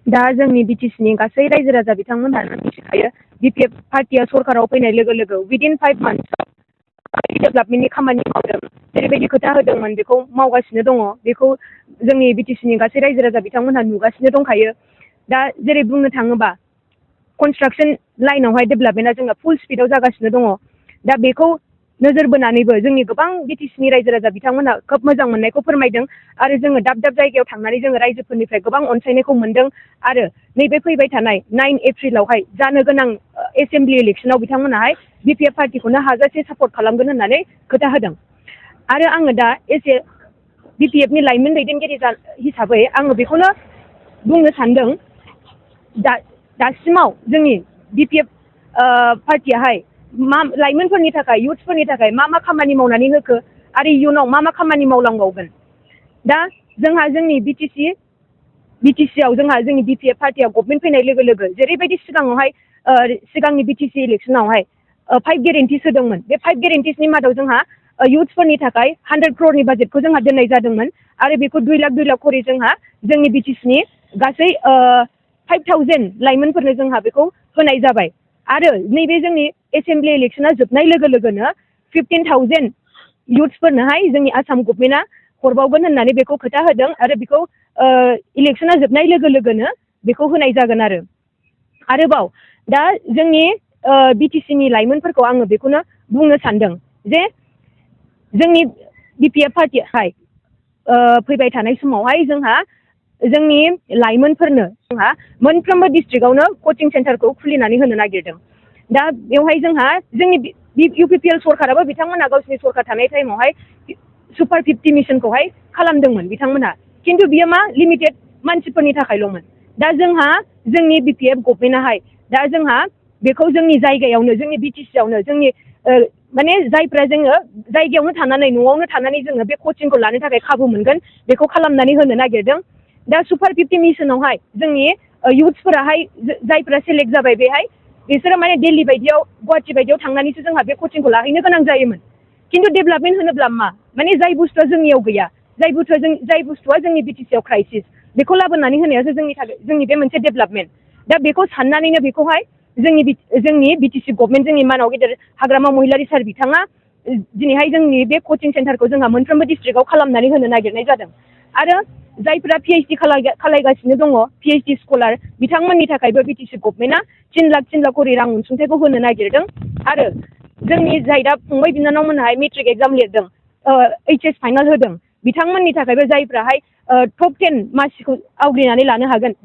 दा जोंनि बिटिसिनि गासै रायजो राजा बिथांमोनहानो मिथिखायो बिपिएफ पार्टिया सरकाराव फैनाय लोगो लोगो उइदिन 5 मान्थ्सआव डेभेलपमेन्टनि खामानि मावदों जेरैबायदि खोथा होदोंमोन बेखौ मावगासिनो दङ बेखौ जोंनि बिटिसिनि गासै रायजो राजा बिथांमोनहा नुगासिनो दंखायो। दा जेरै बुंनो थाङोबा कनस्ट्राक्सन लाइनावहाय डेभेलपमेन्टआ जोंना फुल स्पिडआव जागासिनो दङ। दा बेखौ नोजोर बोनानैबो जोंनि गोबां बिटिसिनि रायजो राजा बिथांमोनहा खोब मोजां मोननायखौ फोरमायदों आरो जोङो दाब दाब जायगायाव थांनानै जोङो रायजोफोरनिफ्राय गोबां अनसायनायखौ मोनदों आरो नैबे फैबाय थानाय 9 एप्रिलावहाय जानो गोनां एसेम्बलि इलेक्सनाव बिथांमोनाहाय बिपिएफ पार्टिखौनो हाजासे सापर्ट खालामगोन होननानै खोथा होदों। आरो आङो दा एसे बिपिएफनि लाइमोन दैदेनगिरि हिसाबै आङो बेखौनो बुंनो सानदों दासिमाव जोंनि बिपिएफ पार्टियाहाय लाइमोनफोरनि थाखाय इयुथ्सफोरनि थाखाय मा खामानि मावनानै होखो आरो इयुनाव मा खामानि मावलांबावगोन। दा जोंहा जोंनि बिटिसिआव जोंहा जोंनि बिपिएफ पार्टिया गभर्नमेन्ट फैनाय लोगो लोगो जेरैबायदि सिगाङावहाय सिगांनि बिटिसि इलेक्सनावहाय 5 गेरेन्टिस होदोंमोन बे 5 गेरेन्टिसनि मादाव जोंहा इयुथ्सफोरनि थाखाय 100 क्र'रनि बाजेटखौ जोंहा दोननाय जादोंमोन आरो बेखौ 2 लाख खरि जोंहा जोंनि बिटिसिनि गासै 5000 लाइमोनफोरनो जोंहा बेखौ होनाय जाबाय आरो नैबे जोंनि एसेम्बलि इलेक्सना जोबनाय लोगो लोगोनो 15,000 इयुथ्सफोरनोहाय जोंनि आसाम गभर्नमेन्टआ हरबावगोन होननानै बेखौ खोथा होदों आरो बेखौ इलेक्सना जोबनाय लोगो लोगोनो बेखौ होनाय जागोन आरोबाव दा जोंनि बिटिसिनि लाइमोनफोरखौ आङो बेखौनो बुंनो सानदों जे जोंनि बिपिएफ पार्टियाहाय फैबाय थानाय समावहाय जोंहा जोंनि लाइमोनफोरनो जोंहा मोनफ्रोमबो डिस्ट्रिक्टआवनो कचिं सेन्टारखौ खुलिनानै होनो नागिरदों। दा बेवहाय जोंहा जोंनि इउपिपिएल सरकाराबो बिथांमोनहा गावसिनि सरकार थानाय टाइमावहाय सुपार 50 मिशनखौहाय खालामदोंमोन बिथांमोनहा खिन्थु बियो मा लिमिटेड मानसिफोरनि थाखायल'मोन। दा जोंहा जोंनि बिपिएफ गभर्नमेन्टआहाय दा जोंहा बेखौ जोंनि जायगायावनो जोंनि बिटिसिआवनो जोंनि माने जायफ्रा जोङो जायगायावनो थानानै न'आवनो थानानै जोङो बे कचिंखौ लानो थाखाय खाबु मोनगोन बेखौ खालामनानै होनो नागिरदों। दा सुपार 50 मिशनावहाय जोंनि इयुथ्सफोराहाय जायफ्रा सेलेक्ट जाबाय बेहाय बिसोरो माने दिल्ली बायदियाव गुवाहाटि बायदियाव थांनानैसो जोंहा बे कचिंखौ लाहैनो गोनां जायोमोन। खिन्थु डेभेलपमेन्ट होनोब्ला मा माने जाय बुस्थुआ जोंनियाव गैया जाय बुस्थुआ जोंनि बिटिसिआव क्राइसिस बेखौ लाबोनानै होनायासो जोंनि थाखाय जोंनि बे मोनसे डेभेलपमेन्ट। दा बेखौ साननानैनो बेखौहाय जोंनि बिटिसि गभर्नमेन्ट जोंनि मानाव गेदेर हाग्रामा महिलारि सार बिथाङा दिनैहाय जोंनि बे कचिं सेन्टारखौ जोंहा मोनफ्रोमबो डिस्ट्रिक्टआव खालामनानै होनो नागिरनाय जादों आरो जायफ्रा पिएइचडि खालायगासिनो दङ पिएइचडि स्कलार बिथांमोननि थाखायबो बिटिसि गभर्नमेन्टआ 3 लाख खरि रां अनसुंथाइखौ होनो नागिरदों आरो जोंनि जाय दा फंबाय बिनानावमोनहाय मेट्रिक एग्जाम लिरदों HS फाइनाल होदों बिथांमोननि थाखायबो जायफ्राहाय टप 10 मासिखौ आवग्रिनानै लानो हागोन